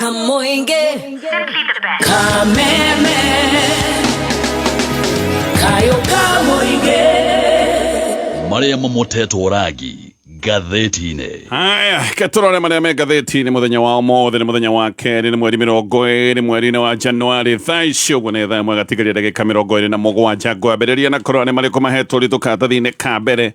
Kamuinge Kameme Kayo Kamuinge. Marĩa mamotetwo rangi ngathĩti-inĩ. Haya, ke tũrore marĩa me ngathĩti-inĩ mũthenya wa ũmũthĩ. Nĩ mũthenya wa kerĩ, nĩ mweri 20 mweri-inĩ wa Januari. Thaa ici ũguo nĩ thaa 1 gatigaria ndagĩka 27. Ngwambĩrĩria na kũrora nĩ marĩkũ mahetwo ũritũ karatathi-inĩ ka mbere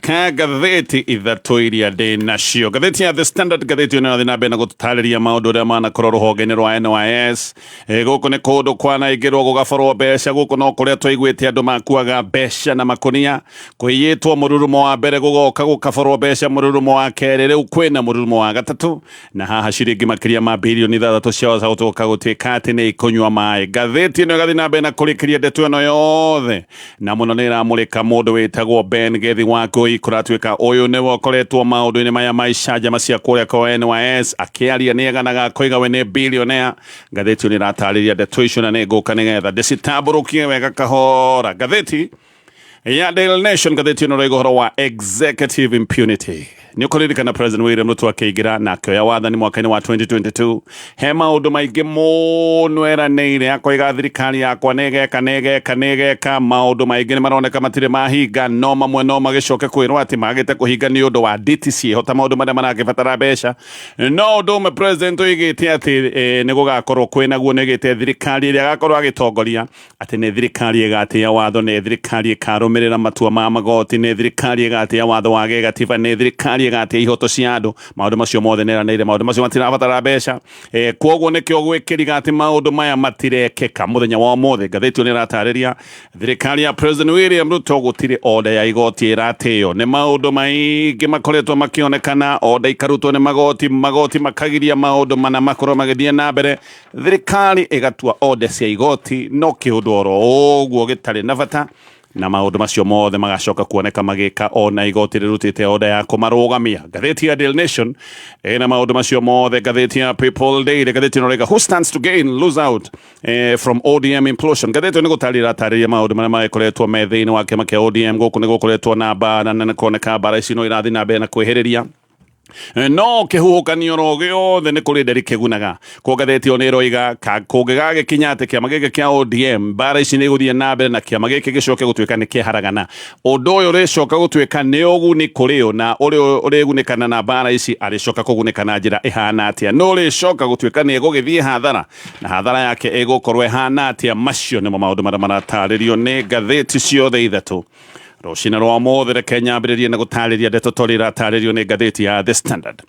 ka ngathĩti ithatũ iria ndĩ nacio. Ngathĩti ya The Standard, ngathĩti ĩno ĩrathiĩ na mbere na gũtũtarĩria maũndũ ũrĩa manakorwo rũhonge-inĩ rwa NYS. Gũkũ nĩ kũndũ kwanaingĩrwo gũgaborwo mbeca. Gũkũ no kũrĩa twaiguĩte andũ makuaga mbeca na makũnia. Kũiyĩtwo mũrurumo wa mbere, gũgoka gũkaborwo mbeca mũrurumo wa kerĩ, rĩu kwĩna mũrurumo wa gatatũ, na haha ciringi makĩria ma birioni 6 cia gũcoka gũtuĩka atĩ nĩ ikũnyua maĩ. Ngathĩti ĩno ĩgathiĩ na mbere na kũrĩkĩria ndeto ĩno yothe, na mũno nĩ ĩramũrĩka mũndũ wĩtagwo Ben Gethi wa Ngũi. Kũratuĩka ũyũ nĩwe ũkoretwo maũndũ-inĩ maya ma icanjama cia kũrĩa kwa NYS, akĩaria nĩ eganaga akoiga we nĩ billionaire. Ngathĩti ĩyo nĩ ĩratarĩria ndeto icio, na nĩ ngũka nĩgetha ndĩcitambũrũkie wega kahora. Ngathĩti ya Daily Nation, ngathĩti ĩno ĩroiga ũhoro wa executive impunity. Nĩ ũkũririkana President William Ruto akĩingĩra na akĩoya wathani mwaka-inĩ wa 2022, he maũndũ maingĩ mũno eranĩire, akoiga thirikari yakwa nĩ ĩgeka, nĩ ĩgeka, nĩ ĩgeka. Maũndũ maingĩ nĩ maroneka matirĩ mahinga, no mamwe no magĩcoke kwĩrwo atĩ magĩte kũhinga nĩ ũndũ wa nditi ciĩho ta maũndũ marĩa marakĩbatara mbeca. No ũndũ ũmwe president oigĩte atĩ nĩ gũgakorwo kwĩnaguo, nĩ oigĩte thirikari ĩrĩa agakorwo agĩtongoria atĩ nĩ thirikari ĩgatĩa watho, nĩ thirikari ĩkarũmĩrĩra matua ma magoti, nĩ thirikari ĩgatĩa watho wa gĩgatiba, nĩ thirikari ĩgatĩa ihoto cia andũ. Maũndũ macio mothe nĩ eranĩire, maũndũ macio matirabatara mbeca. Kwoguo nĩkĩo gwĩkĩriga atĩ maũndũ maya matirekĩka mũthenya wa ũmũthĩ. Ngathĩti ĩyo nĩ ĩratarĩria thirikari ya President William Ruto gũtirĩ order ya igoti ĩratĩo. Nĩ maũndũ maingĩ makoretwo makĩonekana, order ikarutwo nĩ magoti, magoti makagiria maũndũ mana makorwo magĩthiĩ na mbere, thirikari ĩgatua order cia igoti no kĩũndũ oro ũguo gĩtarĩ na bata, na maũndũ macio mothe magacoka kuoneka magĩka ona igoti rĩrutĩte order ya kũmarũgamia. Ngathĩti ya Daily Nation ĩna maũndũ macio mothe. Ngathĩti ya People Daily, ngathĩti ĩno ĩroiga who stands to gain lose out from ODM implosion. Ngathĩti ĩno nĩ gũtarĩria ĩratarĩria maũndũ marĩa magĩkoretwo me thĩinĩ wa kĩama kĩa ODM. Gũkũ nĩ gũkoretwo na mbara, na nĩ kuoneka mbara ici no irathiĩ na mbere na kwĩhĩrĩria, no kĩhuhũkanio oro gĩothe nĩ kũrĩ nderi kĩgunaga. Kwa ngathĩti ĩyo nĩ ĩroiga kũngĩgagĩkinya atĩ kĩama gĩkĩ kĩa ODM mbara ici nĩ igũthiĩ na mbere na kĩama gĩkĩ gĩcoke gũtuĩka nĩ kĩharagana, ũndũ ũyũ ũrĩcoka gũtuĩka nĩ ũguni kũrĩ ũ, na ũrĩa ũrĩgunĩkana na mbara ici arĩcoka kũgunĩka na njĩra ĩhana atĩa, no ũrĩcoka gũtuĩka nĩ ĩgũgĩthiĩ hathara, na hathara yake ĩgũkorwo ĩhana atĩa. Macio nĩmo maũndũ marĩa maratarĩrio nĩ ngathĩti ciothe ithatũ rũcinĩ rwa ũmũthĩ. Reke nyambĩrĩrie na gũtarĩria ndeto torĩa iratarĩrio nĩ ngathĩti ya The Standard.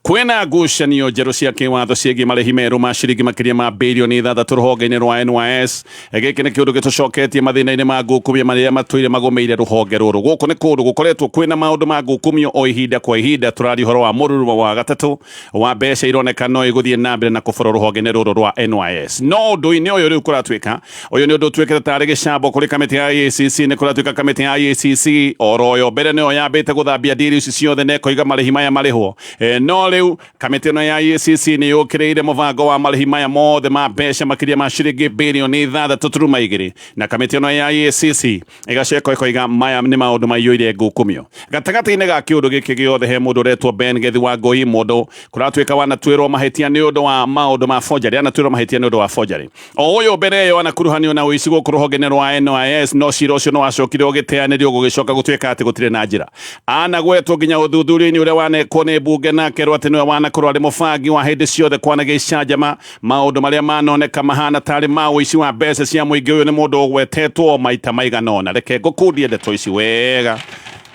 Kwĩna ngucanio njerũ cia kĩwatho ciĩgiĩ marĩhi merũ ma ciringi makĩria ma birioni 6 rũhonge-inĩ rwa NYS. Gĩkĩ nĩ kĩũndũ gĩtũcoketie mathĩna-inĩ ma ngukumio marĩa matũire magũmĩire rũhonge rũrũ. Gũkũ nĩ kũndũ gũkoretwo kwĩna maũndũ ma ngukumio o ihinda kwa ihinda. Tũraria ũhoro wa mũrurumo wa gatatũ wa mbeca ironeka no igũthiĩ na mbere na kũborwo rũhonge-inĩ rũrũ rwa NYS. No ũndũ-inĩ ũyũ rĩu kũratuĩka ũyũ nĩ ũndũ ũtuĩkĩte tarĩ gĩcambo kũrĩ kamĩtĩ ya EACC. Nĩ kũratuĩka kamĩtĩ ya EACC oro yo mbere nĩyo yambĩte gũthambia ndiri ici ciothe na ĩkoiga marĩhi maya marĩhwo. No rĩu kamĩtĩ ĩno ya EACC nĩ yũkĩrĩire mũbango wa marĩhi maya mothe ma mbeca makĩria ma ciringi birioni 6.2, na kamĩtĩ ĩno ya EACC ĩgacoka ĩkoiga maya nĩ maũndũ maiyũire ngukumio. Gatagatĩ-inĩ ga kĩũndũ gĩkĩ gĩothe he mũndũ ũretwo Ben Gethi wa Ngũi, mũndũ kũratuĩka wanatuĩrwo mahĩtia nĩ ũndũ wa maũndũ ma forgery, anatuĩrwo mahĩtia nĩ ũndũ wa forgery. O ũyũ mbere ĩyo anakuruhanio na ũici gũkũ rũhonge-inĩ rwa NYS, no cira ũcio no wacokire ũgĩteanĩrio, gũgĩcoka gũtuĩka atĩ gũtirĩ na njĩra. Anagwetwo nginya ũthuthuria-inĩ ũrĩa wanekwo nĩ mbunge, na akerwo atĩ nĩwe wanakorwo arĩ mũbangi wa hĩndĩ ciothe kwanagia icanjama maũndũ marĩa manoneka mahana tarĩ ma ũici wa mbeca cia mũingĩ. Ũyũ nĩ mũndũ ũgwetetwo maita maigana ũna. Reke ngũkundie ndeto ici wega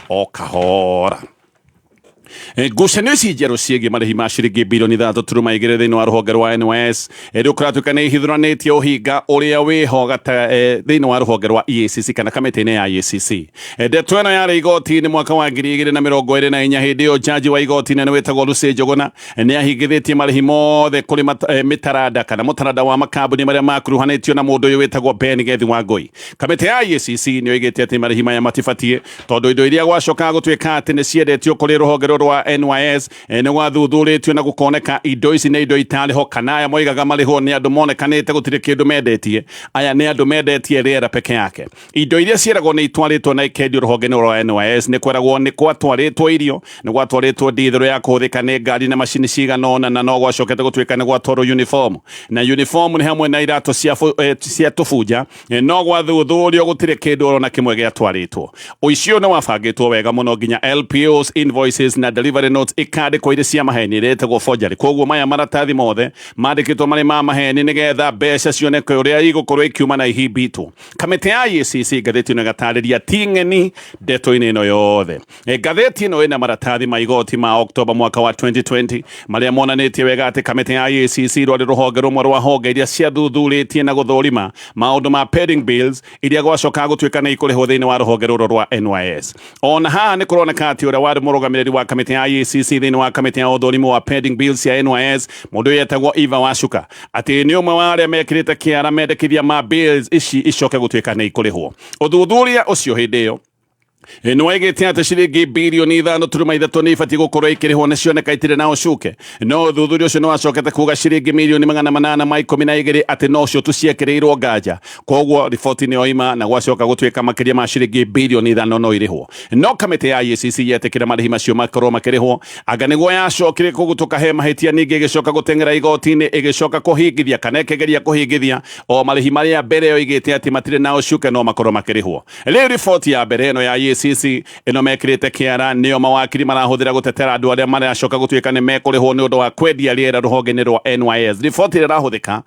o kahora. Ngucanio ici njerũ ciĩgiĩ marĩhi ma ciringi birioni 6.2 thĩinĩ wa rũhonge rwa NYS rĩu kũratuĩka nĩ ihithũranĩtie ũhinga ũrĩa wĩho thĩinĩ wa rũhonge rwa EACC kana kamĩtĩ-inĩ ya EACC. Ndeto ĩno yarĩ igoti-inĩ mwaka wa 2024. Hĩndĩ ĩyo jaji wa igoti nene wĩtagwo Lucy Njuguna nĩ ahingithĩtie marĩhi mothe kũrĩ mĩtaranda kana mũtaranda wa makambuni marĩa makuruhanĩtio na mũndũ ũyũ wĩtagwo Ben Gethi wa Ngũi. Kamĩtĩ ya EACC nĩ oigĩte atĩ marĩhi maya matibatiĩ, tondũ indo iria gwacokaga gũtuĩka atĩ nĩ ciendetio kũrĩ rũhonge rũrũ rũrũ rwa NYS nĩ gwathuthurĩtio na gũkoneka indo ici nĩ indo itarĩ ho, kana aya moigaga marĩhwo nĩ andũ monekanĩte gũtirĩ kĩndũ mendetie. Aya nĩ andũ mendetie rĩera peke yake. Indo iria ciĩragwo nĩ itwarĩtwo na ikendio rũhonge-inĩ rwa NYS, nĩ kweragwo nĩ gwatwarĩtwo irio, nĩ gwatwarĩtwo ndithũrũ ya kũhũthĩka nĩ ngari na macini cigana ũna, na no gwacokete gũtuĩka nĩ gwatwarwo uniform, na uniform nĩ hamwe na iratũ cia tũbunja. No gwathuthurio gũtirĩ kĩndũ oro na kĩmwe gĩatwarĩtwo. Ũici ũyũ nĩ wabangĩtwo wega mũno, nginya LPOs, invoices na delivery notes ikandĩkwo irĩ cia maheni, iria ĩtagwo forgery. Koguo maya maratathi mothe mandĩkĩtwo marĩ ma maheni nĩgetha mbeca cioneke ũrĩa igũkorwo ikiuma na ihimbitwo. Kamĩtĩ ya EACC, ngathĩti ĩno ĩgatarĩria, ti ng'eni ndeto-inĩ ĩno yothe. Ngathĩti ĩno ĩna maratathi ma igoti ma Oktoba mwaka wa 2020 marĩa monanĩtie wega atĩ kamĩtĩ ya EACC rwarĩ rũhonge rũmwe rwa honge iria ciathuthurĩtie na gũthũrima maũndũ ma pending bills iria gwacokaga gũtuĩka nĩ ikũrĩhwo thĩinĩ wa rũhonge rũrũ rwa NYS. Ona haha nĩ kũroneka atĩ ũrĩa warĩ mũrũgamĩrĩri wa kamĩtĩ ya EACC thĩinĩ wa kamĩtĩ ya ũthũrimi wa pending bills ya NYS, mũndũ ũyũ etagwo Eva Wacuka, atĩ nĩ ũmwe wa arĩa mekĩrĩte kĩara mendekithia ma bills ici icoke gũtuĩka nĩ ikũrĩhwo. Ũthuthuria ũcio hĩndĩ ĩyo nĩ waigĩte atĩ ciringi 5.3 birioni nĩ ibatiĩ gũkorwo ikĩrĩhwo nĩ cioneka itirĩ na ũcuke, no ũthuthuria ũcio nĩ wacokete kuga ciringi 812 mirioni atĩ nocio tu ciekĩrĩirwo nganja. Koguo riboti nĩ yoima na gwacoka gũtuĩka makĩria ma ciringi 5 birioni no irĩhwo. No kamĩtĩ ya EACC yetĩkĩra marĩhi macio makorwo makĩrĩhwo, anga nĩguo yacokire kũgutũka he mahĩtia. Ningĩ ĩgĩcoka gũteng'era igoti-inĩ, ĩgĩcoka kũhingithia kana ĩkĩgeria kũhingithia o marĩhi marĩa mbere yoigĩte atĩ matirĩ na ũcuke no makorwo makĩrĩhwo. Rĩu riboti ya mbere ĩno ya EACC ĩno mekĩrĩte kĩara nĩyo mawakiri marahũthĩra gũtetera andũ arĩa maracoka gũtuĩka nĩ mekũrĩhwo nĩ ũndũ wa kwendia rĩera rũhonge-inĩ rwa NYS. Riboti ĩrĩa ĩrahũthĩka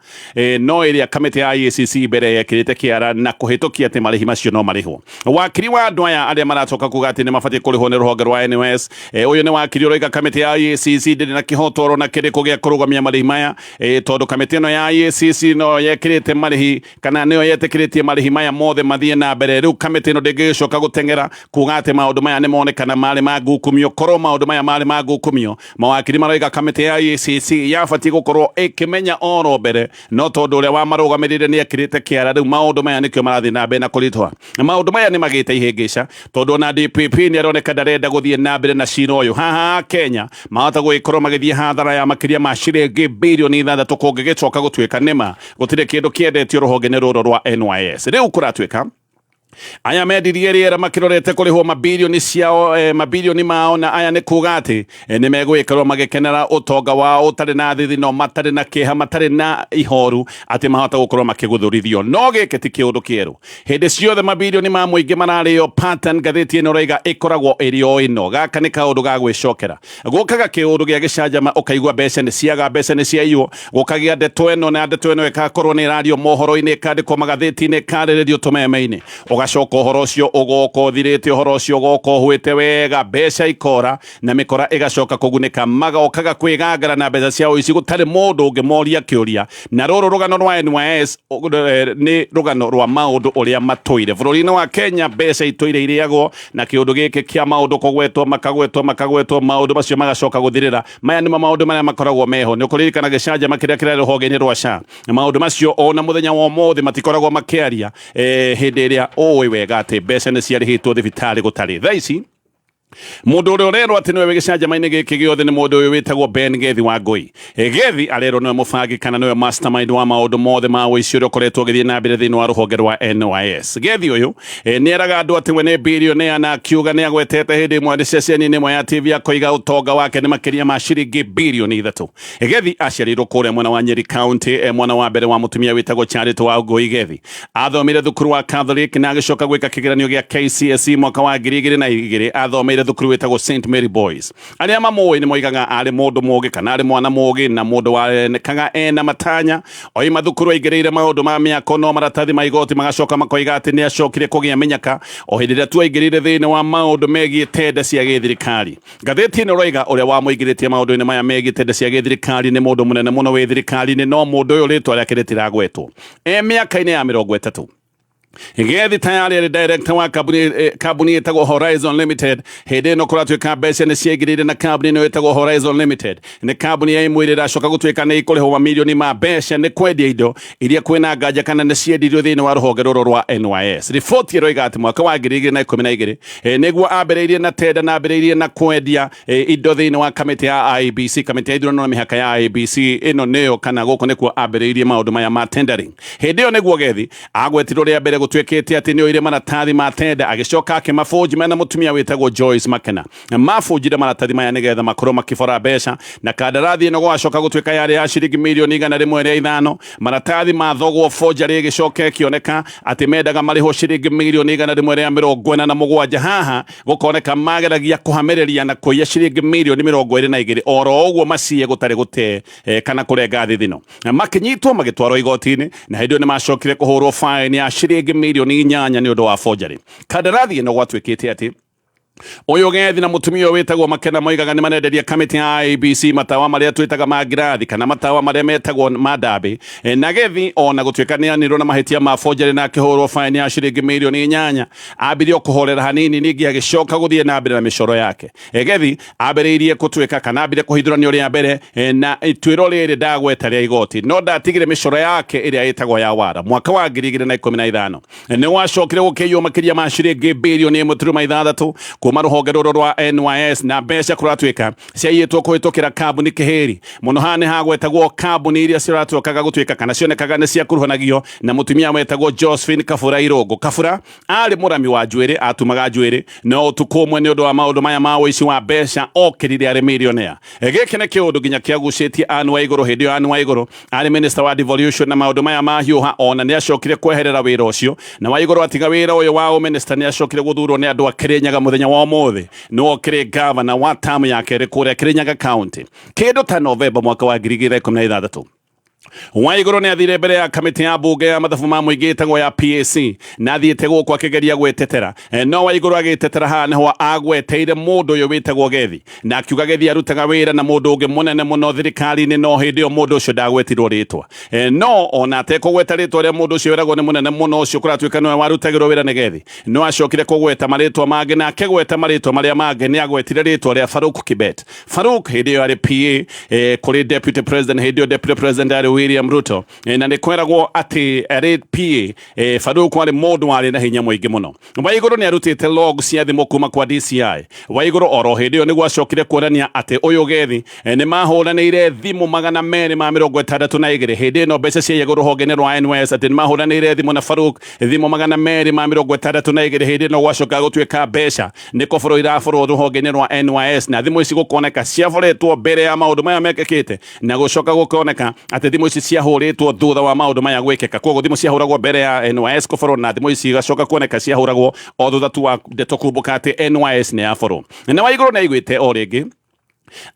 no ĩrĩa kamĩtĩ ya EACC mbere yekĩrĩte kĩara na kũhĩtũkia atĩ marĩhi macio no marĩhwo. Wakiri wa andũ aya arĩa maracoka kuga atĩ nĩ mabatiĩ kũrĩhwo nĩ rũhonge rwa NYS, ũyũ nĩ wakiri ũroiga kamĩtĩ ya EACC ndĩrĩ na kĩhoto oro na kĩrĩkũ gĩa kũrũgamia marĩhi maya, tondũ kamĩtĩ ĩno ya EACC no yekĩrĩte marĩhi kana nĩyo yetĩkĩrĩtie marĩhi maya mothe mathiĩ na mbere. Rĩu kamĩtĩ ĩno ndĩngĩgĩcoka gũteng'era kuga atĩ maũndũ maya nĩ monekana marĩ ma ngukumio. Korwo maũndũ maya marĩ ma ngukumio, mawakiri maroiga kamĩtĩ ya EACC yabatiĩ gũkorwo ĩkĩmenya oro mbere, no tondũ ũrĩa wamarũgamĩrĩire nĩ ekĩrĩte kĩara, rĩu maũndũ maya nĩkĩo marathiĩ na mbere na kũritũha. Maũndũ maya nĩ magĩte ihĩngĩca tondũ ona DPP nĩ aroneka ndarenda gũthiĩ na mbere na cira ũyũ. Haha Kenya mahota gũgĩkorwo magĩthiĩ hathara ya makĩria ma ciringi 6 birioni kũngĩgĩcoka gũtuĩka nĩma gũtirĩ kĩndũ kĩendetio rũhonge-inĩ rũrũ rwa NYS. Rĩu kũratuĩka aya mendirie rĩera makĩrorete kũrĩhwo mabirioni ciao, mabirioni mao, na aya nĩ kuga atĩ nĩ megũgĩkorwo magĩkenera ũtonga wao ũtarĩ na thithino, matarĩ na kĩeha, matarĩ na ihoru atĩ mahota gũkorwo makĩgũthũrithio. No gĩkĩ ti kĩũndũ kĩerũ, hĩndĩ ciothe mabirioni ma mũingĩ mararĩo. Pattern, ngathĩti ĩno ĩroiga, ĩkoragwo ĩrĩ o ĩno. Gaka nĩ kaũndũ ga gwĩcokera. Gũkaga kĩũndũ gĩa gĩcanjama, ũkaigua mbeca nĩ ciaga, mbeca nĩ ciaiywo, gũkagĩa ndeto ĩno, na ndeto ĩno ĩgakorwo nĩ ĩrario mohoro-inĩ, ĩkandĩkwo magathĩti-inĩ, ĩkarĩrĩrio tũmeme-inĩ. Ũgacoka ũhoro ũcio ũgoka ũthirĩte, ũhoro ũcio ũgoka ũhwĩte wega, mbeca ikora na mĩkora ĩgacoka kũgunĩka, magokaga kwĩgangara na mbeca cia ũici gũtarĩ mũndũ ũngĩmoria kĩũria. Na rũrũ rũgano rwa NYS nĩ rũgano rwa maũndũ ũrĩa matũire bũrũri-inĩ wa Kenya. Mbeca itũire irĩagwo na kĩũndũ gĩkĩ kĩa maũndũ kũgwetwo, makagwetwo, makagwetwo, maũndũ macio magacoka gũthirĩra. Maya nĩmo maũndũ marĩa makoragwo meho. Nĩ ũkũririkana gĩcanjama kĩrĩa kĩrarĩ rũhonge-inĩ rwa SHA. Maũndũ macio ona mũthenya wa ũmũthĩ matikoragwo makĩaria, hĩndĩ ĩrĩa ũĩ wega atĩ mbeca nĩ ciarĩhĩtwo thibitarĩ gũtarĩ thaa ici. Mũndũ ũrĩa ũrerwo atĩ nĩwe wĩ gĩcanjama-inĩ gĩkĩ gĩothe nĩ mũndũ ũyũ wĩtagwo Ben Gethi wa Ngũi. Gethi arerwo nĩwe mũbangi kana nĩwe mastermind wa maũndũ mothe ma ũici ũrĩa ũkoretwo ũgĩthiĩ na mbere thĩinĩ wa rũhonge rwa NYS. Gethi ũyũ nĩ eraga andũ atĩ we nĩ billionaire, na akiuga nĩ agwetete hĩndĩ ĩmwe ceceni-inĩ ĩmwe ya TV akoiga ũtonga wake nĩ makĩria ma ciringi 3 birioni. Gethi aciarĩirwo kũrĩa mwena wa Nyeri County, mwana wa mbere wa mũtumia wĩtagwo Charity wa Ngũi. Gethi athomire thukuru wa Catholic na agĩcoka gwĩka kĩgeranio gĩa KCSE mwaka wa 2002. Athomeire thukuru wĩtagwo St Mary Boys. Arĩa mamũĩ nĩ moigaga arĩ mũndũ mũgĩ kana arĩ mwana mũgĩ na mũndũ warenekaga ena matanya. Oima thukuru aingĩrĩire maũndũ ma mĩako, no maratathi ma igoti magacoka makoiga atĩ nĩ acokire kũgĩa mĩnyaka o hĩndĩ ĩrĩa tu aingĩrĩire thĩinĩ wa maũndũ megiĩ tenda cia gĩthirikari. Ngathĩti ĩno ĩroiga ũrĩa wamũingĩrĩtie maũndũ-inĩ maya megiĩ tenda cia gĩthirikari nĩ mũndũ mũnene mũno wĩ thirikari-inĩ, no mũndũ ũyũ rĩtwa rĩake rĩtiragwetwo. E mĩaka-inĩ ya 30. Gethi tayari arĩ director wa kambuni ĩtagwo Horizon Limited. Hĩndĩ ĩno kũratuĩka mbeca nĩ ciaingĩrĩire na kambuni ĩno ĩtagwo Horizon Limited nĩ kambuni ya ĩmwe ĩrĩa ĩracoka gũtuĩka nĩ ĩkũrĩhwo mamirioni ma mbeca nĩ kwendia indo iria kwĩna nganja kana nĩ ciendirio thĩinĩ wa rũhonge rũrũ rwa NYS. Riboti ĩroiga atĩ mwaka wa 2012 nĩguo ambĩrĩirie na tenda na ambĩrĩirie na kwendia indo thĩinĩ wa kamĩtĩ ya IEBC, kamĩtĩ ya ithurano na mĩhaka ya IEBC. Ĩno nĩyo kana gũkũ nĩkuo ambĩrĩirie maũndũ maya ma tendering. Hĩndĩ ĩyo nĩguo Gethi agwetirwo rĩa mbere gũtuĩkĩte atĩ nĩ oire maratathi ma tenda, agĩcoka akĩmabũnji mena mũtumia wĩtagwo Joyce Makena. Mabũnjire maratathi maya nĩgetha makorwo makĩbora mbeca, na kandarathi ĩno gwacoka gũtuĩka yarĩ ya ciringi mirioni 105. Maratathi mathogwo, forgery ĩgĩcoka ĩkĩoneka atĩ mendaga marĩhwo ciringi mirioni 147. Haha gũkoneka mageragia kũhamĩrĩria na kũiya ciringi mirioni 22 oro ũguo maciye gũtarĩ gũte kana kũrenga thithino. Makĩnyitwo magĩtwarwo igoti-inĩ, na hĩndĩ ĩyo nĩ macokire kũhũrwo fine ya ciringi mirioni 8 nĩ ũndũ wa forgery. Kandarathi ĩno gwatuĩkĩte atĩ ũyũ Gethi na mũtumia ũyũ wĩtagwo Makena moigaga nĩ marenderia kamĩtĩ ya IEBC matawa marĩa twĩtaga ma ngirathi kana matawa marĩa metagwo ma ndambĩ. Na Gethi ona gũtuĩka nĩ anirwo na mahĩtia ma forgery na akĩhũrwo fine ya ciringi mirioni 8, ambirie kũhorera hanini, ningĩ agĩcoka gũthiĩ na mbere na mĩcoro yake. Gethi ambĩrĩirie gũtuĩka kana ambire kũhithũranio rĩa mbere na ituĩro rĩrĩ ndagweta rĩa igoti, no ndatigire mĩcoro yake ĩrĩa ĩtagwo ya wara. Mwaka wa 2015 nĩ wacokire gũkĩiywo makĩria ma ciringi birioni 1.6 kuma rũhonge rũrũ rwa NYS, na mbeca kũratuĩka ciaiyĩtwo kũhĩtũkĩra kambuni kĩhĩri mũno. Haha nĩ hagwetagwo kambuni iria ciratuĩkaga gũtuĩka kana cionekaga nĩ ciakuruhanagio na mũtumia wetagwo Josephine Kabura Irũngũ. Kabura arĩ mũrami wa njuĩrĩ, atumaga njuĩrĩ, no ũtukũ ũmwe nĩ ũndũ wa maũndũ maya ma ũici wa mbeca okĩrire arĩ millionaire. Gĩkĩ nĩ kĩũndũ nginya kĩagucĩtie Anne Waigũrũ. Hĩndĩ ĩyo Anne Waigũrũ arĩ minister wa devolution, na maũndũ maya mahiũha ona nĩ acokire kweherera wĩra ũcio, na Waigũrũ atiga wĩra ũyũ wa ũminister nĩ acokire gũthurwo nĩ andũ a Kĩrĩnyaga. Mũthenya wa ũmũthĩ nĩwe ũkĩrĩ gavana wa tamu ya kerĩ kũrĩa Kĩrĩnyaga County. Kĩndũ ta Novemba mwaka wa 2016, Waigũrũ nĩ athire mbere ya kamĩtĩ ya mbunge ya mathabu ma mũingĩ ĩtagwo ya PAC, na athiĩte gũkũ akĩgeria gwĩtetera. No Waigũrũ agĩtetera haha nĩho agweteire mũndũ ũyũ wĩtagwo Gethi, na akiuga Gethi arutaga wĩra na mũndũ ũngĩ mũnene mũno thirikari-inĩ, no hĩndĩ ĩyo mũndũ ũcio ndagwetirwo rĩtwa. No ona atekũgweta rĩtwa rĩa mũndũ ũcio weragwo nĩ mũnene mũno ũcio kũratuĩka nĩwe warutagĩrwo wĩra nĩ Gethi, no acokire kũgweta marĩtwa mangĩ, na akĩgweta marĩtwa marĩa mangĩ nĩ agwetire rĩtwa rĩa Farouk Kibet. Farouk hĩndĩ ĩyo arĩ PA kũrĩ deputy president. Hĩndĩ ĩyo deputy president arĩ William Ruto. Na nĩ kweragwo atĩ arĩ PA, Farouk arĩ mũndũ warĩ na hinya mũingĩ mũno. Waigũrũ nĩ arutĩte log cia thimũ kuma kwa DCI. Waigũrũ oro hĩndĩ ĩyo nĩguo acokire kuonania atĩ ũyũ Gethi nĩ mahũranĩire thimũ 262. Hĩndĩ ĩno mbeca ciaiyagwo rũhonge-inĩ rwa NYS, atĩ nĩ mahũranĩire thimũ na Farouk thimũ 262. Hĩndĩ ĩno gwacoka gũtuĩka mbeca nĩ kũborwo iraborwo rũhonge-inĩ rwa NYS, na thimũ ici gũkoneka ciaboretwo mbere ya maũndũ maya mekĩkĩte, na gũcoka gũkoneka atĩ thimũ ici ciahũrĩtwo thutha wa maũndũ maya gwĩkĩka. Koguo thimũ ciahũragwo mbere ya NYS kũborwo, na thimũ ici igacoka kuoneka ciahũragwo o thutha tu wa ndeto kumbũka atĩ NYS nĩ yaborwo. Na Waigũrũ nĩ aiguĩte o rĩngĩ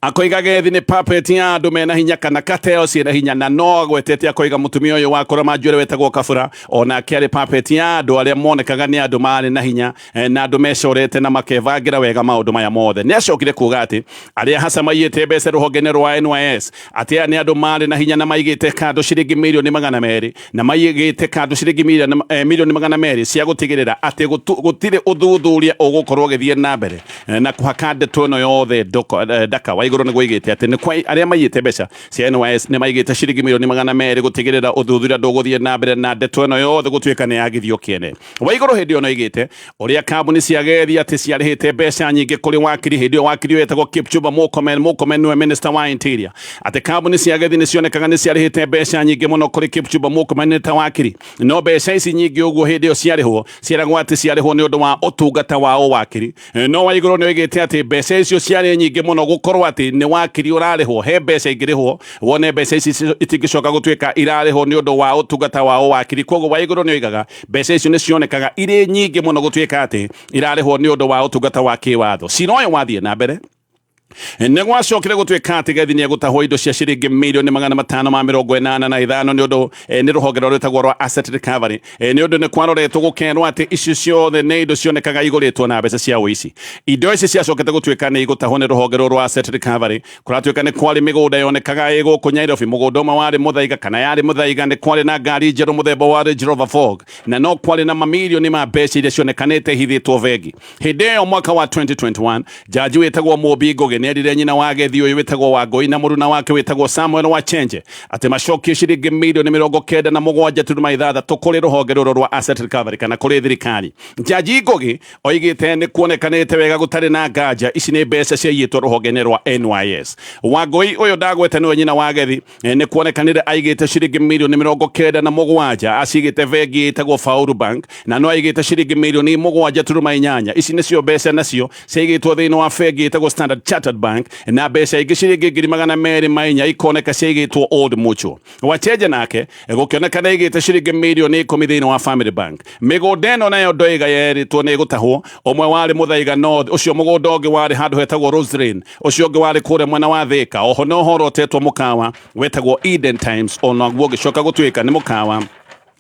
akoiga Gethi nĩ puppet ya andũ mena hinya kana cartel ciĩna hinya, na no agwetete akoiga mũtumia ũyũ wa kũrama njuĩrĩ wetagwo Kabura onake arĩ puppet ya andũ arĩa monekaga nĩ andũ marĩ na hinya na andũ mecorete na makebangĩra wega maũndũ maya mothe. Nĩ acokire kuga atĩ arĩa hasa maiyĩte mbeca rũhonge-inĩ rwa NYS, atĩ aya nĩ andũ marĩ na hinya na maigĩte kando ciringi mirioni 200, na maigĩte kando ciringi mirioni 200 cia gũtigĩrĩra atĩ gũtirĩ ũthuthuria ũgũkorwo ũgĩthiĩ na mbere na kũhaka ndeto ĩno yothe ndaka. Waigũrũ nĩ gũigĩte atĩ nĩ kwa arĩa maiyĩte mbeca cia NYS nĩ maigĩte ciringi mirioni 200 gũtigĩrĩra ũthuthuria ndũgũthiĩ na mbere na ndeto ĩno yothe gũtuĩka nĩ yagithio kĩene. Waigũrũ hĩndĩ ĩyo no aigĩte ũrĩa kambuni cia Gethi atĩ ciarĩhĩte mbeca nyingĩ kũrĩ wakiri. Hĩndĩ ĩyo wakiri ũyũ etagwo Kipchumba Murkomen. Murkomen nĩwe minister wa interior, atĩ kambuni cia Gethi nĩ cionekaga nĩ ciarĩhĩte mbeca nyingĩ mũno kũrĩ Kipchumba Murkomen nĩ ta wakiri, no mbeca ici nyingĩ ũguo hĩndĩ ĩyo ciarĩhwo ciaragwo atĩ ciarĩhwo nĩ ũndũ wa ũtungata wa ũwakiri. No Waigũrũ nĩ oigĩte atĩ mbeca icio ciarĩ nyingĩ mũno gũkorwo atĩ nĩ wakiri ũrarĩhwo. He mbeca ingĩrĩhwo wone mbeca ici itingĩcoka gũtuĩka irarĩhwo nĩ ũndũ wa ũtungata wa ũwakiri. Koguo Waigũrũ nĩ oigaga mbeca icio nĩ cionekaga irĩ nyingĩ mũno gũtuĩka atĩ irarĩhwo nĩ ũndũ wa ũtungata wa kĩwatho. Cira ũyũ wathiĩ na mbere. Nĩ gwacokire gũtuĩka atĩ Gethi nĩ egũtahwo indo cia ciringi mirioni 585 nĩ ũndũ nĩ rũhonge rũrĩa rwĩtagwo rwa asset recovery, nĩ ũndũ nĩ kwaroretwo gũkerwo atĩ icio ciothe nĩ indo cionekaga igũrĩtwo na mbeca cia ũici. Indo ici ciacokete gũtuĩka nĩ igũtahwo nĩ rũhonge rũrũ rwa asset recovery. Kũratuĩka nĩ kwarĩ mĩgũnda yonekaga ĩ gũkũ Nairobi, mũgũnda ũmwe warĩ Mũthaiga kana yarĩ Mũthaiga, nĩ kwarĩ na ngari njerũ mũthemba wa Range Rover Vogue, na no kwarĩ na mamirioni ma mbeca iria cionekanĩte hithĩtwo bengi. Hĩndĩ ĩyo mwaka wa 2021, jaji wĩtagwo Mũmbi Ngũgĩ nĩ erire nyina wa Gethi ũyũ wĩtagwo Wangũi na mũruna wake wĩtagwo Samuel Wachenje atĩ macokie ciringi 97.6 mirioni kũrĩ rũhonge rũrũ rwa asset recovery kana kũrĩ thirikari. Jaji Ngũgĩ oigĩte nĩ kuonekanĩte wega gũtarĩ na nganja ici nĩ mbeca ciaiyĩtwo rũhonge-inĩ rwa NYS. Wangũi ũyũ ndagwete nĩwe nyina wa Gethi, nĩ kuonekanire aigĩte ciringi 97 mirioni acigĩte bengi ĩtagwo Faulu Bank, na no aigĩte ciringi 7.8 mirioni, ici nĩcio mbeca nacio ciaigĩtwo thĩinĩ wa bengi ĩtagwo Standard Chartered Bank, na mbeca ingĩ ciringi 204,000 ikoneka ciaigĩtwo Old Mutual. Wachenje nake gũkĩonekana aigĩte ciringi 10 mirioni thĩinĩ wa Family Bank. Mĩgũnda ĩno nayo ndoiga yerĩtwo nĩ ĩgũtahwo, ũmwe warĩ Mũthaiga North, ũcio mũgũnda ũngĩ warĩ handũ hetagwo Roselyn, ũcio ũngĩ warĩ kũrĩa mwena wa Thika. Oho no horotetwo mũkawa wetagwo Eden Times, onaguo ũgĩcoka gũtuĩka nĩ mũkawa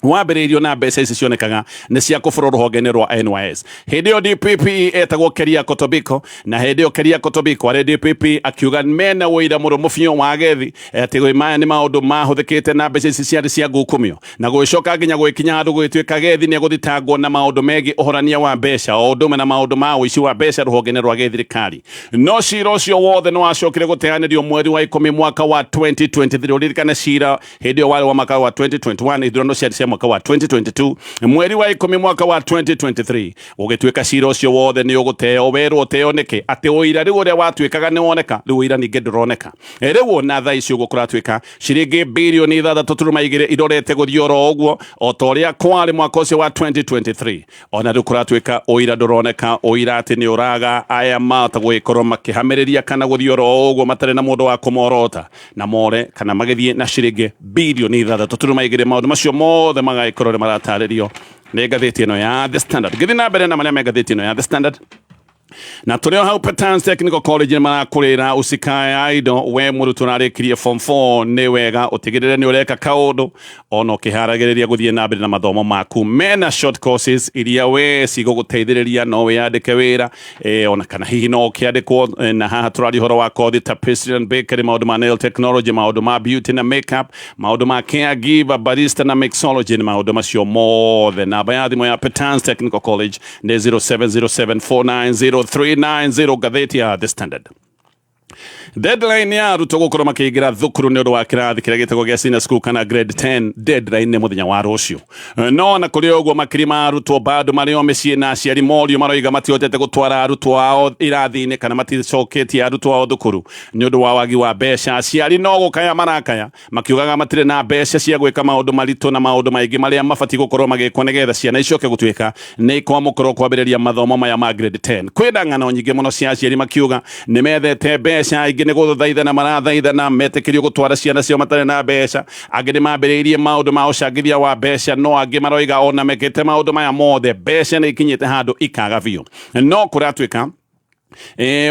wambĩrĩirio na mbeca ici cionekaga nĩ cia kũbũrwo rũhonge-inĩ rwa NYS. Hĩndĩ ĩyo DPP etagwo Keriako Tobiko, na hĩndĩ ĩyo Keriako Tobiko arĩ DPP akiuga mena ũira mũrũmu biũ wa Gethi atĩ maya nĩ maũndũ mahũthĩkĩte na mbeca ici ciarĩ cia ngukumio, na gũgĩcoka nginya gũgĩkinya handũ gũgĩtuĩka Gethi nĩ egũthitangwo na maũndũ megiĩ ũhorania wa mbeca o ũndũ ũmwe na maũndũ ma ũici wa mbeca rũhonge-inĩ rwa gĩthirikari. No cira ũcio wothe nĩ wacokire gũteanĩrio mweri wa 10 mwaka wa 2023. Ũririkane cira hĩndĩ ĩyo warĩ wa mwaka wa 2021, ithurano ciarĩ cia mwaka wa 2022. Mweri wa 10 mwaka wa 2023 gũgĩtuĩka cira ũcio wothe nĩ ũgũteo. Werwo ũteo nĩkĩ? Atĩ ũira rĩu ũrĩa watuĩkaga nĩ woneka, rĩu ũira ningĩ ndũroneka. Rĩu ona thaa ici ũguo kũratuĩka ciringi 6.2 birioni irorete gũthiĩ oro ũguo o ta ũrĩa kwarĩ mwaka ũcio wa 2023. Ona rĩu kũratuĩka ũira ndũroneka, ũira atĩ nĩ ũraga. Aya mahota gũgĩkorwo makĩhamĩrĩria kana gũthiĩ oro ũguo matarĩ na mũndũ wa kũmorota na more kana magĩthiĩ na ciringi 6.2 birioni. Maũndũ macio mothe magagĩkorwo nĩ maratarĩrio nĩ ngathĩti ĩno ya The Standard. Ngĩthiĩ na mbere na marĩa me ngathĩti ĩno ya The Standard, na tũrĩ o hau Petans Technical College nĩ marakũrĩra usikae idle. We mũrutwo ũrarĩkirie form 4, nĩ wega ũtigĩrĩre nĩ ũreka kaũndũ ona ũkĩharagĩrĩria gũthiĩ na mbere na mathomo maku. Mena short courses iria we cigũgũteithĩrĩria no wĩyandĩke wĩra, ona kana hihi no ũkĩandĩkwo. Na haha tũraria ũhoro wa kothi ta pastry and bakery, maũndũ ma nail technology, maũndũ ma beauty na makeup, maũndũ ma caregiver, barista na mixology, nĩ maũndũ macio mothe. Namba ya thimũ ya Petans Technical College nĩ 0707490390. Ngathĩti ya The Standard, deadline ya arutwo gũkorwo makĩingĩra thukuru nĩ ũndũ wa kĩrathi kĩrĩa gĩtagwo gĩa senior school kana grade 10, deadline nĩ mũthenya wa rũciũ. No na kũrĩ ũguo, makiri ma arutwo bado marĩ o mĩciĩ, na aciari morio maroiga matihotete gũtwara arutwo ao irathi-inĩ kana maticoketie arutwo ao thukuru nĩ ũndũ wa wagi wa mbeca. Aciari no gũkaya marakaya makiugaga matirĩ na mbeca cia gwĩka maũndũ maritũ na maũndũ maingĩ marĩa mabatiĩ gũkorwo magĩkwo nĩgetha ciana icoke gũtuĩka nĩ ikwamũkĩrwo kwambĩrĩria mathomo maya ma grade 10. Kwĩna ng'ano nyingĩ mũno cia aciari makiuga nĩ methete mbeca, aingĩ nĩ gũthaithana marathaithana metĩkĩrio gũtwara ciana ciao matarĩ na mbeca. Angĩ nĩ mambĩrĩirie maũndũ ma ũcangithia wa mbeca, no angĩ maroiga ona mekĩte maũndũ maya mothe, mbeca nĩ ikinyĩte handũ ikaga biũ. No kũratuĩka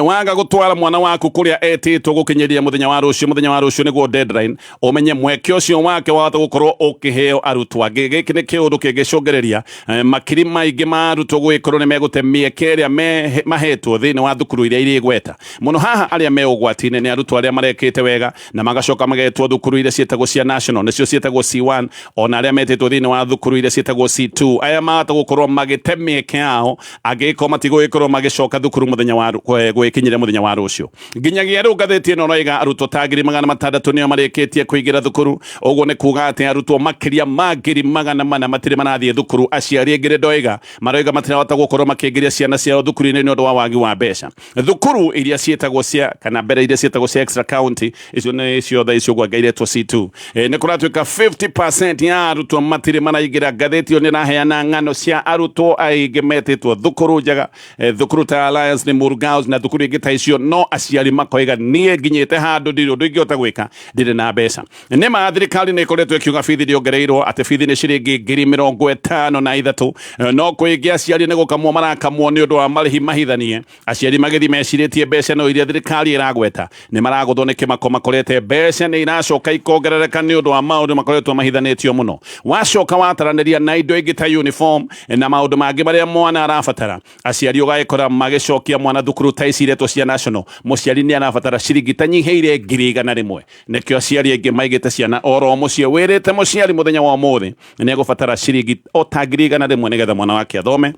waga gũtwara mwana waku kũrĩa etĩtwo gũkinyĩria mũthenya wa rũciũ, mũthenya wa rũciũ nĩguo deadline, ũmenye mweke ũcio wake wahota gũkorwo ũkĩheo arutwo angĩ. Gĩkĩ nĩ kĩũndũ kĩngĩcũngĩrĩria makiri maingĩ ma arutwo gũgĩkorwo nĩ megũte mĩeke ĩrĩa mahetwo thĩinĩ wa thukuru iria irĩ igweta mũno. Haha arĩa me ũgwati-inĩ nĩ arutwo arĩa marekĩte wega na magacoka magetwo thukuru iria ciĩtagwo cia national, nĩcio ciĩtagwo C1, ona arĩa metĩtwo thĩinĩ wa thukuru iria ciĩtagwo C2. Aya mahota gũkorwo magĩte mĩeke yao angĩgĩkorwo matigũgĩkorwo magĩcoka thukuru mũthenya wa gwĩkinyĩria mũthenya wa rũciũ. Nginyagia rĩu ngathĩti ĩno ĩroiga arutwo ta 600,000 nĩo marĩkĩtie kũingĩra thukuru. Ũguo nĩ kuga atĩ arutwo makĩria ma 400,000 matirĩ marathiĩ thukuru. Aciari aingĩ nĩ ndoiga maroiga matirahota gũkorwo makĩingĩria ciana ciao thukuru-inĩ nĩ ũndũ wa wagi wa mbeca. Thukuru iria ciĩtagwo cia kana mbere iria ciĩtagwo cia extra county, icio nĩ ciothe icio ũguo ngairetwo C2, nĩ kũratuĩka 50% ya arutwo matirĩ maraingĩra. Ngathĩti ĩyo nĩ ĩraheana ng'ano cia arutwo aingĩ metĩtwo thukuru njega, thukuru ta Alliance Limuru. Limuru Girls na thukuru ingĩ ta icio, no aciari makoiga niĩ nginyĩte handũ ndirĩ ũndũ ingĩhota gwĩka, ndirĩ na mbeca. Nĩ ma thirikari nĩ ĩkoretwo ĩkiuga bithi ndĩongereirwo, atĩ bithi nĩ ciringi 53,000, no kwĩngĩ aciari nĩ gũkamwo marakamwo nĩ ũndũ wa marĩhi mahithanie. Aciari magĩthiĩ mecirĩtie mbeca no iria thirikari ĩragweta, nĩ maragũthwo nĩ kĩmako, makorete mbeca nĩ iracoka ikongerereka nĩ ũndũ wa maũndũ makoretwo mahithanĩtio mũno. Wacoka wataranĩria na indo ingĩ ta uniform na maũndũ mangĩ marĩa mwana arabatara, aciari ũgagĩkora magĩcokia mwana thukuru ta ici iretwo cia national, mũciari nĩ arabatara ciringi ta nyihĩire 100,000. Nĩkĩo aciari aingĩ maigĩte ciana oro mũciĩ, wĩrĩte mũciari mũthenya wa ũmũthĩ nĩ egũbatara ciringi o ta 100,000 nĩgetha mwana wake athome.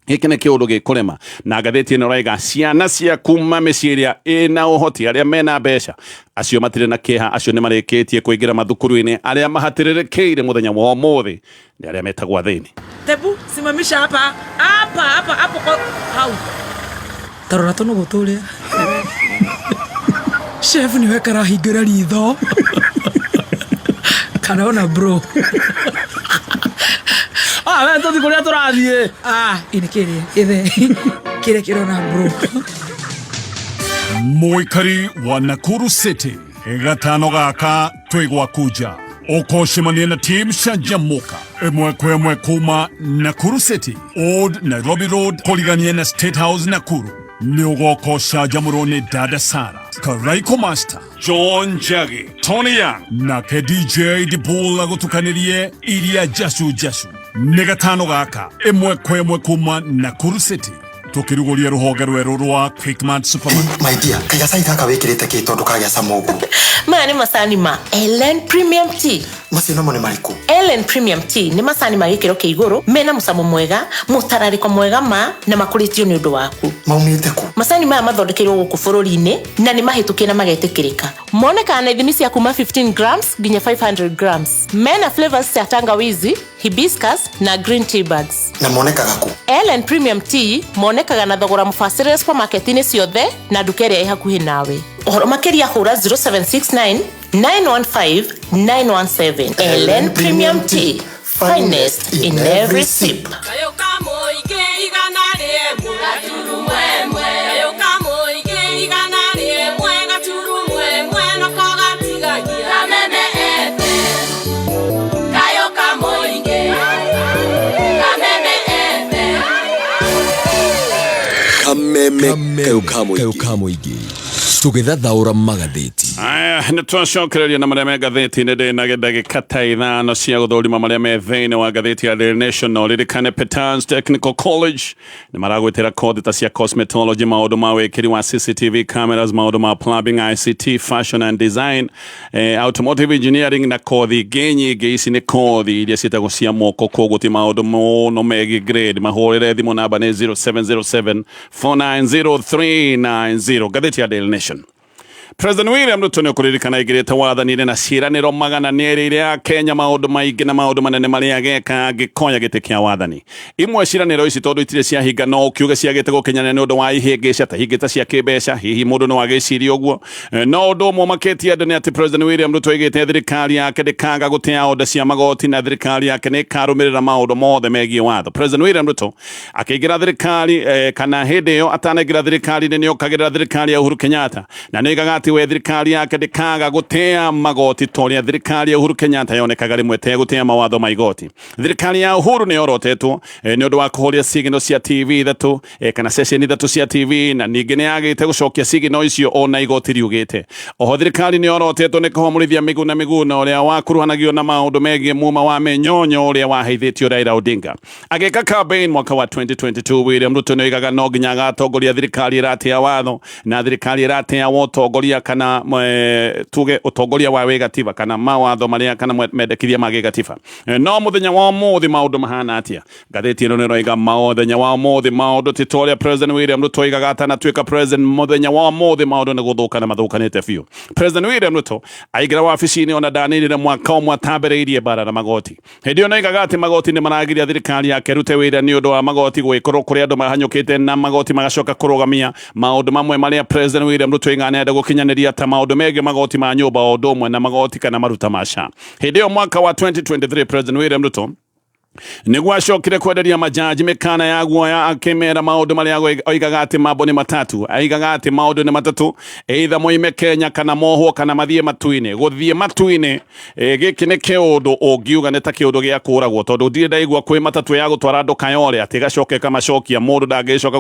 Gĩkĩ nĩ kĩũndũ gĩkũrema, na ngathĩti ĩno ĩraiga ciana cia kuma mĩciĩ ĩrĩa ĩna ũhoti, arĩa mena mbeca, acio matirĩ na kĩeha, acio nĩ marĩkĩtie kũingĩra mathukuru-inĩ. Arĩa mahatĩrĩrĩkĩire mũthenya wa ũmũthĩ nĩ arĩa metagwo athĩni. Tebu, simamisha hapa. Hapa, hapa, hapo kwa hau. Tarora tũnũgũ tũrĩa. Chef nĩwe karahingũra ritho. Karona bro. Ah, we tũthi kũrĩa tũrathiĩ. Ah, ini kĩrĩa. Ithe. Kĩrĩa kĩrona bro. Mũikari wa Nakuru City, gatano gaka twĩ gwaku nja, ũkũcemania na team Canjamũka ĩmwe kwa ĩmwe kuma Nakuru City, Old Nairobi Road, kũrigania na State House Nakuru. Nĩ ũgoka ũcanjamũrwo nĩ Dada Sara Karaiko, Master John Njagi, Tony Young nake DJ Dibul agũtukanĩrie iria jacu jacu. Nĩ gatano gaka ĩmwe kwa ĩmwe kuma Nakuru City, tũkĩrugũria rũhonge rwerũ rwa Quickmart Supermarket. My dear, kaiga gaka wĩkĩrĩte kĩ tondũ kagĩa cama ũguo? Maya nĩ macani ma Ellen Premium Tea. Macio namo nĩ marĩkũ? Ellen Premium Tea nĩ macani ma gĩkĩro kĩa igũrũ, mena mũcamo mwega, mũtararĩko mwega ma na makũrĩtio nĩ ũndũ waku. Maumĩte kũ? Macani maya mathondekeirwo gũkũ bũrũri-inĩ na nĩ mahĩtũkie na magetĩkĩrĩka. Monekaga na ithimi cia kuma 15 grams nginya 500 grams. Mena flavors cia tangawizi, hibiscus na green tea bags. Na monekaga kũ? Ellen Premium Tea monekaga na thogora mũbacĩrĩre supermarket-inĩ ciothe na nduka ĩrĩa ĩ hakuhĩ nawe. Ũhoro makĩria hũra 0769 915 917. Ellen Premium Tea, finest in every sip. Kayo kamũingĩ 101.1. Kayo kamũingĩ 101.1 noko gatigagia. Kameme FM. Kayo kamũingĩ. Kameme FM. Kameme kayo kamũingĩ tũgĩthathaũra magathĩti. Aya, nĩ twacokereria na marĩa me ngathĩti-inĩ. Ndĩ na ndagĩka ta 5 cia gũthũrima marĩa me thĩinĩ wa ngathĩti ya Daily National. Ririkane Petans Technical College nĩ maragwĩtĩra kothi ta cia cosmetology, maũndũ ma wĩkĩri wa CCTV cameras, maũndũ ma plumbing, ICT, fashion and design, automotive engineering na kothi ingĩ nyingĩ. Ici nĩ kothi iria ciĩtagwo cia moko, koguo ti maũndũ mũno megiĩ grade. Mahũrĩre thimũ, namba nĩ 0707 490390. Ngathĩti ya Daily Nation, President William Ruto nĩ ũkũririkana aingĩrĩte wathani-inĩ na ciĩranĩro magana nĩ erĩire a Kenya maũndũ maingĩ na maũndũ manene marĩa ageka angĩkoya gĩtĩ kĩa wathani. Imwe ciĩranĩro ici tondũ itirĩ ciahinga, no ũkiuge ciagĩte gũkinyanĩra nĩ ũndũ wa ihĩngĩca ta hingĩ ta cia kĩmbeca, hihi mũndũ no agĩcirie ũguo. No ũndũ ũmwe ũmakĩtie andũ nĩ atĩ President William Ruto aigĩte thirikari yake ndĩkaga gũtĩa oda cia magoti na thirikari yake nĩ ĩkarũmĩrĩra maũndũ mothe megiĩ watho. President William Ruto akĩingĩra thirikari, kana hĩndĩ ĩyo atanaingĩra thirikari-inĩ, nĩ okagĩrĩra thirikari ya Uhuru Kenyatta na nĩ oigaga atĩ we thirikari yake ndĩkaga gũtĩa magoti ta ũrĩa thirikari ya Uhuru Kenyatta yonekaga rĩmwe tegũtĩa mawatho ma igoti. Thirikari ya Uhuru nĩ yorotetwo nĩ ũndũ wa kũhoria sigino cia TV ithatũ, kana ceceni ithatũ cia TV, na ningĩ nĩ yagĩte gũcokia sigino icio ona igoti riugĩte. Oho thirikari nĩ yorotetwo nĩ kũhomorithia Miguna Miguna ũrĩa wakuruhanagio na maũndũ megiĩ muma wa mĩnyonyo ũrĩa waheithĩtio Raila Odinga. Agĩka campaign mwaka wa 2022, William Ruto nĩ oigaga no nginya agatongoria thirikari ĩratĩa watho na thirikari ĩratĩa ũtongoria, kana tuge ũtongoria wa wĩgatiba kana mawatho marĩa kana mendekithia ma gĩgatiba. No mũthenya wa ũmũthĩ maũndũ mahana atĩa? Ngathĩti ĩno nĩ ĩroiga mũthenya wa ũmũthĩ maũndũ ti ta ũrĩa President William Ruto oigaga atanatuĩka president. Mũthenya wa ũmũthĩ maũndũ nĩ gũthũka na mathũkanĩte biũ. President William Ruto aingĩra wabici-inĩ ona ndanĩrĩre mwaka ũmwe atambĩrĩirie mbara na magoti. Hĩndĩ ĩyo noigaga atĩ magoti nĩ maragiria thirikari yake rute wĩra nĩ ũndũ wa magoti gwĩkorwo kũrĩa andũ mahanyũkĩte na magoti magacoka kũrũgamia maũndũ mamwe marĩa President William Ruto oigaga nĩarenda gũkinyanĩria, ta maũndũ megiĩ magoti ma nyũmba o ũndũ ũmwe na magoti kana maruta ma SHA. Hĩndĩ ĩyo mwaka wa 2023, President William Ruto Nĩguo acokire kwenderia majaji mĩkana ya guoya, akĩmera maũndũ marĩa oigaga atĩ mambo nĩ matatu. Aigaga atĩ maũndũ nĩ matatũ, either moime Kenya kana mohwo kana mathiĩ matu-inĩ. Gũthiĩ matu-inĩ, gĩkĩ nĩ kĩũndũ ũngiuga nĩ ta kĩũndũ gĩa kũragwo, tondũ ndirĩ ndaigua kwĩ matatũ ya gũtwara andũ Kayole atĩ ĩgacoka ĩkamacokia. Mũndũ ndangĩcoka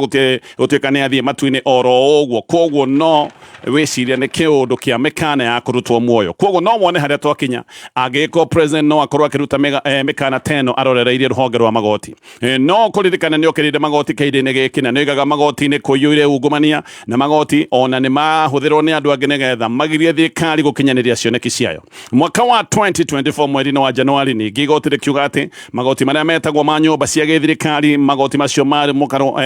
gũtuĩka nĩ athiĩ matu-inĩ oro ũguo. Koguo no wĩcirie nĩ kĩũndũ kĩa mĩkana ya kũrutwo muoyo. Koguo no wone harĩa twakinya, angĩgĩkorwo president no akorwo akĩruta mĩkana teno arorereirie rũhonge rwa magoti. No kũririkana nĩ okĩrĩire magoti kĩhinda-inĩ gĩkĩ, na nĩ oigaga magoti-inĩ kũiyũire ungumania, na magoti ona nĩ mahũthĩrwo nĩ andũ angĩ nĩgetha magirie thirikari gũkinyanĩria cioneki ciayo. Mwaka wa 2024 mweri-inĩ wa Januari, ningĩ igoti rĩkiuga atĩ magoti marĩa metagwo ma nyũmba cia gĩthirikari, magoti macio marĩ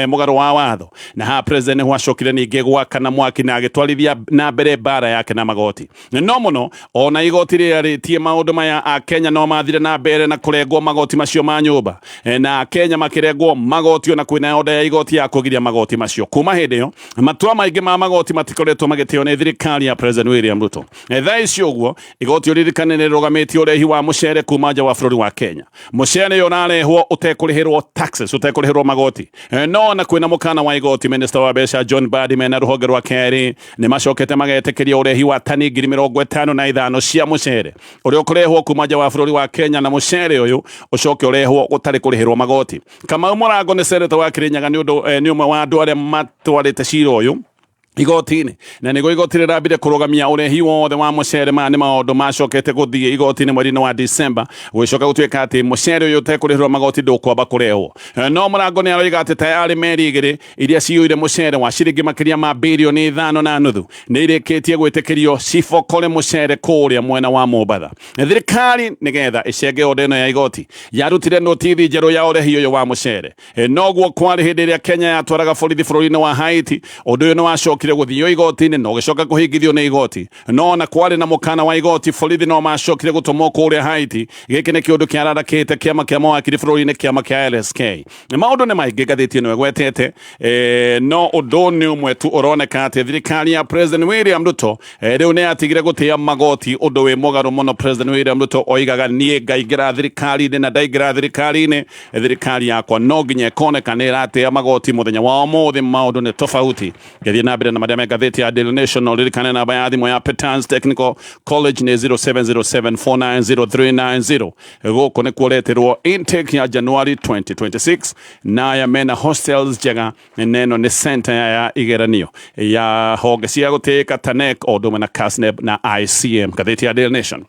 mũgarũ wa watho. Na haha president nĩho acokire ningĩ gwakana mwaki na agĩtwarithia na mbere mbara yake na magoti. No mũno ona igoti rĩarĩtie maũndũ maya, Akenya no mathire na mbere na kũrengwo magoti macio ma nyũmba, na Akenya makĩrengwo magoti ona kwĩna order ya igoti ya kũgiria magoti macio. Kuma hĩndĩ ĩyo matua maingĩ ma magoti matikoretwo magĩtĩo nĩ thirikari ya President William Ruto. Thaa ici ũguo igoti ũririkane nĩ rĩrũgamĩtie ũrehi wa mũcere kuma nja wa bũrũri wa Kenya. Mũcere ũyũ ũrarehwo ũtekũrĩhĩrwo taxes, ũtekũrĩhĩrwo magoti. No ona kwĩna mũkana wa igoti, minister wa mbeca John Mbadi mena rũhonge rwa KRA nĩ macokete magetĩkĩria ũrehi wa tani 55,000 cia mũcere ũrĩa ũkũrehwo kuma nja wa bũrũri wa Kenya, na mũcere ũyũ ũcoke ũrehwo gũtarĩ kũrĩhĩrwo magoti. Kamau Mũrango nĩ seneta wa Kirinyaga, nĩ ũndũ nĩ ũmwe wa andũ arĩa matwarĩte cira ũyũ igoti-inĩ, na nĩguo igoti rĩrambire kũrũgamia ũrehi wothe wa mũcere. Maya nĩ maũndũ macokete gũthiĩ igoti-inĩ mweri-inĩ wa December, gũgĩcoka gũtuĩka atĩ mũcere ũyũ ũtekũrĩhĩrwo magoti ndũkwamba kũrehwo. No Mũrango nĩ aroiga atĩ tayarĩ meri igĩrĩ iria ciyũire mũcere wa ciringi makĩria ma 5.5 bilioni nĩ irĩkĩtie gwĩtĩkĩrio cibokore mũcere kũrĩa mwena wa Mombatha. Thirikari nĩgetha ĩcenge order ĩno ya igoti yarutire notithi njerũ ya ũrehi ũyũ wa mũcere. Noguo kwarĩ hĩndĩ ĩrĩa Kenya yatwaraga borithi bũrũri-inĩ wa Haiti. Ũndũ ũyũ nĩ wacokire gũthio igoti-inĩ na ũgĩcoka kũhingithio nĩ igoti. No ona kwarĩ na mũkana wa igoti, borithi no macokire gũtũmwo kũrĩa Haiti. Gĩkĩ nĩ kĩũndũ kĩararakĩte kĩama kĩa mawakiri bũrũri-inĩ, kĩama kĩa LSK. Maũndũ nĩ maingĩ ngathĩti ĩno ĩgwetete, no ũndũ nĩ ũmwe tu ũroneka, atĩ thirikari ya President William Ruto rĩu nĩ yatigire gũtĩa magoti, ũndũ wĩ mũgarũ mũno. President William Ruto oigaga, niĩ ngaingĩra thirikari-inĩ, na ndaingĩra thirikari-inĩ, thirikari yakwa no nginya ĩkoneka nĩ ĩratĩa magoti. Mũthenya wa ũmũthĩ maũndũ nĩ tofauti. Ngĩthiĩ na mbere na marĩa me ngathĩti ya Daily Nation, no ririkane namba ya thimũ ya Petans Technical College nĩ 0707490390. Gũkũ nĩ kuoreterwo intake ya January 2026, naya mena hostels njega, neno nĩ center ya igeranio ya honge cia gũtĩĩka TANEC o ũndũ ũmwe na KASNEB na ICM. Ngathĩti ya Daily Nation.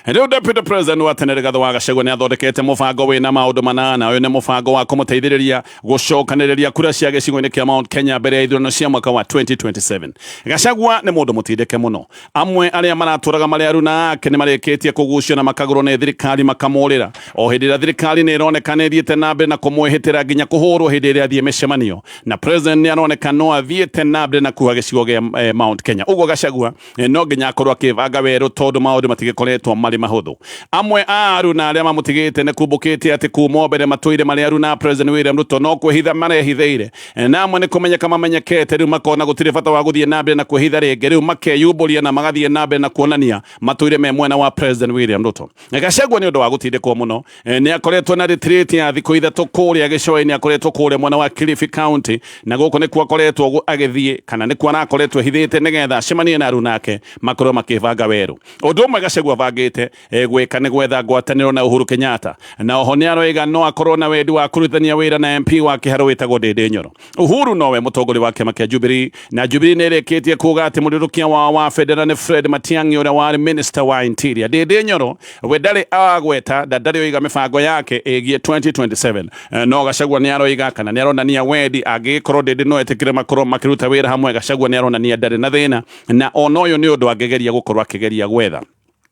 Rĩu Deputy President wa tene Rigathĩ wa Gachagua nĩ athondekete mũbango wĩna maũndũ 8. Ũyũ nĩ mũbango wa kũmũteithĩrĩria gũcokanĩrĩria kura cia gĩcigo-inĩ kĩa Mount Kenya mbere ya ithurano cia mwaka wa 2027. Gachagua nĩ mũndũ mũtindĩke mũno. Amwe arĩa maratũraga marĩ aruna ake nĩ marĩkĩtie kũgucio na makagũrwo nĩ thirikari makamũrĩra, o hĩndĩ ĩrĩa thirikari nĩ ĩroneka nĩ ĩthiĩte na mbere na kũmwĩhĩtĩra nginya kũhũrwo hĩndĩ ĩrĩa athiĩ mĩcemanio, na president nĩ aroneka no athiĩte na mbere na kuha gĩcigo gĩa Mount Kenya. Ũguo Gachagua no nginya akorwo akĩbanga werũ, tondũ maũndũ matigĩkoretwo marĩ mahũthũ. Amwe a aruna arĩa mamũtigĩte nĩ kumbũkĩte atĩ kuma mbere matũire marĩ aruna a President William Ruto no kwĩhitha marehithĩire, na amwe nĩ kũmenyeka mamenyekete, rĩu makona gũtirĩ bata wa gũthiĩ na mbere na kwĩhitha rĩngĩ. Rĩu makeyumbũria na magathiĩ na mbere na kuonania matũire me mwena wa President William Ruto. Gachagua nĩ ũndũ wa gũtindĩkwo mũno nĩ akoretwo na retreat ya thikũ 3 kũrĩa gĩcũa-inĩ. Akoretwo kũrĩa mwena wa Kilifi County, na gũkũ nĩkuo akoretwo agĩthiĩ, kana nĩkuo arakoretwo ehithĩte, nĩgetha acemanie na aruna ake makorwo makĩbanga werũ. Ũndũ ũmwe Gachagua abangĩte gwĩka nĩ gwetha ngwatanĩro na Uhuru Kenyatta, na oho nĩ aroiga no akorwo na wendi wa kũrutithania wĩra na MP wa Kĩharũ wĩtagwo Ndĩndĩ Nyoro. Uhuru nowe mũtongoria wa kĩama kĩa Jubilee, na Jubilee nĩ ĩrĩkĩtie kuga atĩ mũrĩrũkia wao wa bendera nĩ Fred Matiang'i, ũrĩa warĩ minister wa interior. Ndĩndĩ Nyoro we ndarĩ agweta na ndarĩ oiga mĩbango yake ĩgiĩ 2027. No Gachagua nĩ aroiga kana nĩ aronania wendi, angĩgĩkorwo Ndĩndĩ no etĩkĩre makorwo makĩruta wĩra hamwe, Gachagua nĩ aronania ndarĩ na thĩna, na ona ũyũ nĩ ũndũ angĩgeria gũkorwo akĩgeria gwetha.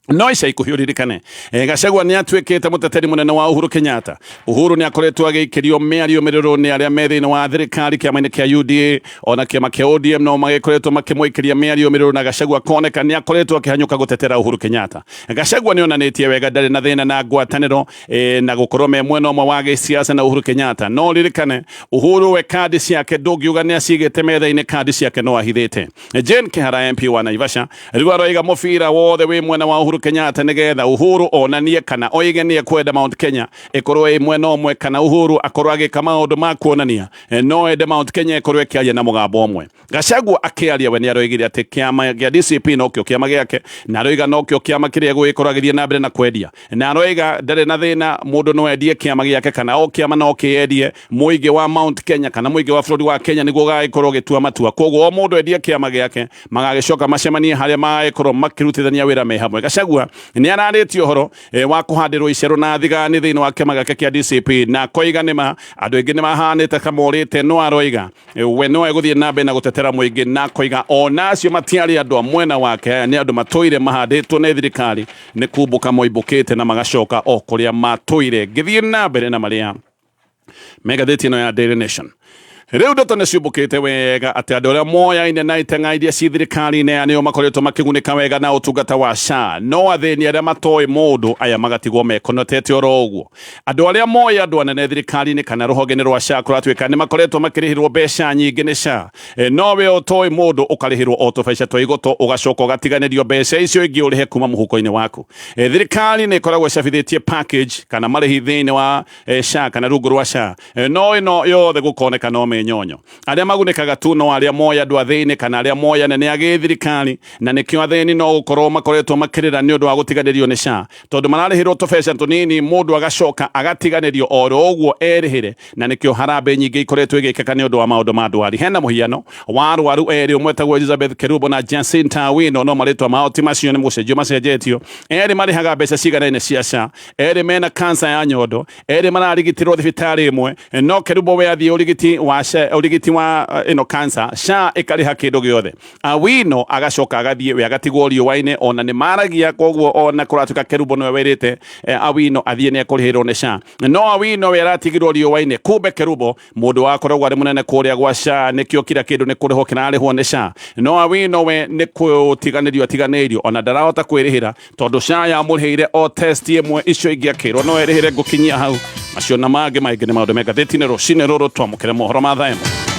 No ica ikuhĩ ũririkane, Gachagua nĩ atuĩkĩte mũteteri mũnene wa Uhuru Kenyatta. Uhuru nĩ akoretwo agĩikĩrio mĩario mĩrũrũ nĩ arĩa me thĩinĩ wa thirikari, kĩama-inĩ kĩa UDA ona kĩama kĩa ODM no magĩkoretwo makĩmũikĩria mĩario mĩrũrũ, na Gachagua koneka nĩ akoretwo akĩhanyũka gũtetera Uhuru Kenyatta. Gachagua nĩ onanĩtie wega ndarĩ na thĩna na ngwatanĩro na gũkorwo me mwena ũmwe wa gĩsiasa na Uhuru Kenyatta. No ririkane, Uhuru we kandi ciake ndũngiuga nĩ acigĩte metha-inĩ, kandi ciake no ahithĩte. Jane Kihara, MP wa Naivasha, rĩu aroiga mũbira wothe wĩ mwena wa Uhuru. Uhuru Kenyatta nĩgetha Uhuru onanie kana oige nĩ ekwenda Mount Kenya ĩkorwo ĩ mwena ũmwe, kana Uhuru akorwo agĩka maũndũ ma kuonania no ende Mount Kenya ĩkorwo ĩkĩaria na mũgambo ũmwe. Gachagua akĩaria we nĩ aroigire atĩ kĩama gĩa DCP nokĩo kĩama gĩake, na aroiga nokĩo kĩama kĩrĩa gũgĩkorwo agĩthiĩ na mbere na kwendia, na aroiga ndarĩ na thĩna mũndũ no endie kĩama gĩake kana o kĩama no kĩendie mũingĩ wa Mount Kenya kana mũingĩ wa bũrũri wa Kenya nĩguo ũgagĩkorwo ũgĩtua matua. Koguo o mũndũ endie kĩama gĩake, magagĩcoka macemanie harĩa magagĩkorwo makĩrutithania wĩra me hamwe. Gachagua nĩ ararĩtie ũhoro wa kũhandĩrwo icerũ na thigani thĩinĩ wa kĩama gĩake kĩa DCP, na koiga nĩma andũ aingĩ nĩ mahanĩte kamorĩte, no aroiga we no egũthiĩ na mbere na gũtetera mũingĩ, na koiga ona acio matiarĩ andũ a mwena wake, aya nĩ andũ matũire mahandĩtwo nĩ thirikari nĩ kumbũka moimbũkĩte na magacoka o kũrĩa matũire. Ngĩthiĩ na mbere na marĩa megathĩti ĩno ya Daily Nation, rĩu ndeto nĩ ciũmbũkĩte wega atĩ andũ arĩa moyaine na iteng'a iria ci thirikari-inĩ aya nĩo makoretwo makĩgunĩka wega na ũtungata wa SHA, no athĩni arĩa matoĩ mũndũ aya magatigwo mekonotete oro ũguo. Andũ arĩa moĩ andũ anene thirikari-inĩ kana rũhonge-inĩ rwa SHA kũratuĩka nĩ makoretwo makĩrĩhĩrwo mbeca nyingĩ nĩ SHA, no we ũtoĩ mũndũ ũkarĩhĩrwo o tũbeca twa igoto ũgacoka ũgatiganĩrio mbeca icio ingĩ ũrĩhe kuma mũhuko-inĩ waku. Thirikari nĩ ĩkoragwo ĩcabithĩtie package kana marĩhi thĩinĩ wa SHA kana rungu rwa SHA, no ĩno yothe gũkoneka no menyonyo. Arĩa magunĩkaga tu no arĩa moĩ andũ athĩni kana arĩa moĩ anene a gĩthirikari, na nĩkĩo athĩni no gũkorwo makoretwo makĩrĩra nĩ ũndũ wa gũtiganĩrio nĩ SHA, tondũ mararĩhĩrwo tũbeca tũnini mũndũ agacoka agatiganĩrio oro ũguo erĩhĩre, na nĩkĩo harambee nyingĩ ikoretwo ĩgĩkĩka nĩ ũndũ wa maũndũ ma ndwari. Hena mũhiano wa arwaru erĩ, ũmwe etagwo Elizabeth Kerubo na Jacinta Awino, no marĩtwa mao ti macio, nĩ gũcenjio macenjetio. Erĩ marĩhaga mbeca ciganaine cia SHA, erĩ mena kansa ya nyondo, erĩ mararigitĩrwo thibitarĩ ĩmwe, no Kerubo we athiĩ ũrigiti wa SHA, ũrigiti wa ĩno kansa, SHA ĩkarĩha kĩndũ gĩothe. Awino agacoka agathiĩ we agatigwo riũa-inĩ, ona nĩ maragia, koguo ona kũratuĩka Kerubo nĩwe wĩrĩte Awino athiĩ nĩ ekũrĩhĩrwo nĩ SHA, no Awino we aratigirwo riũa-inĩ. Kumbe Kerubo mũndũ wakoragwo arĩ mũnene kũrĩa gwa SHA, nĩkĩo kila kĩndũ nĩ kũrĩhwo kĩrarĩhwo nĩ SHA, no Awino we nĩ kũtiganĩrio atiganĩirio, ona ndarahota kwĩrĩhĩra tondũ SHA yamũrĩhĩire o test ĩmwe, icio ingĩ akĩrwo no erĩhĩre. Ngũkinyia hau, macio na mangĩ maingĩ nĩ maũndũ me ngathĩti-inĩ rũcinĩ rũrũ. Twamũkĩre mohoro ma thaa ĩmwe.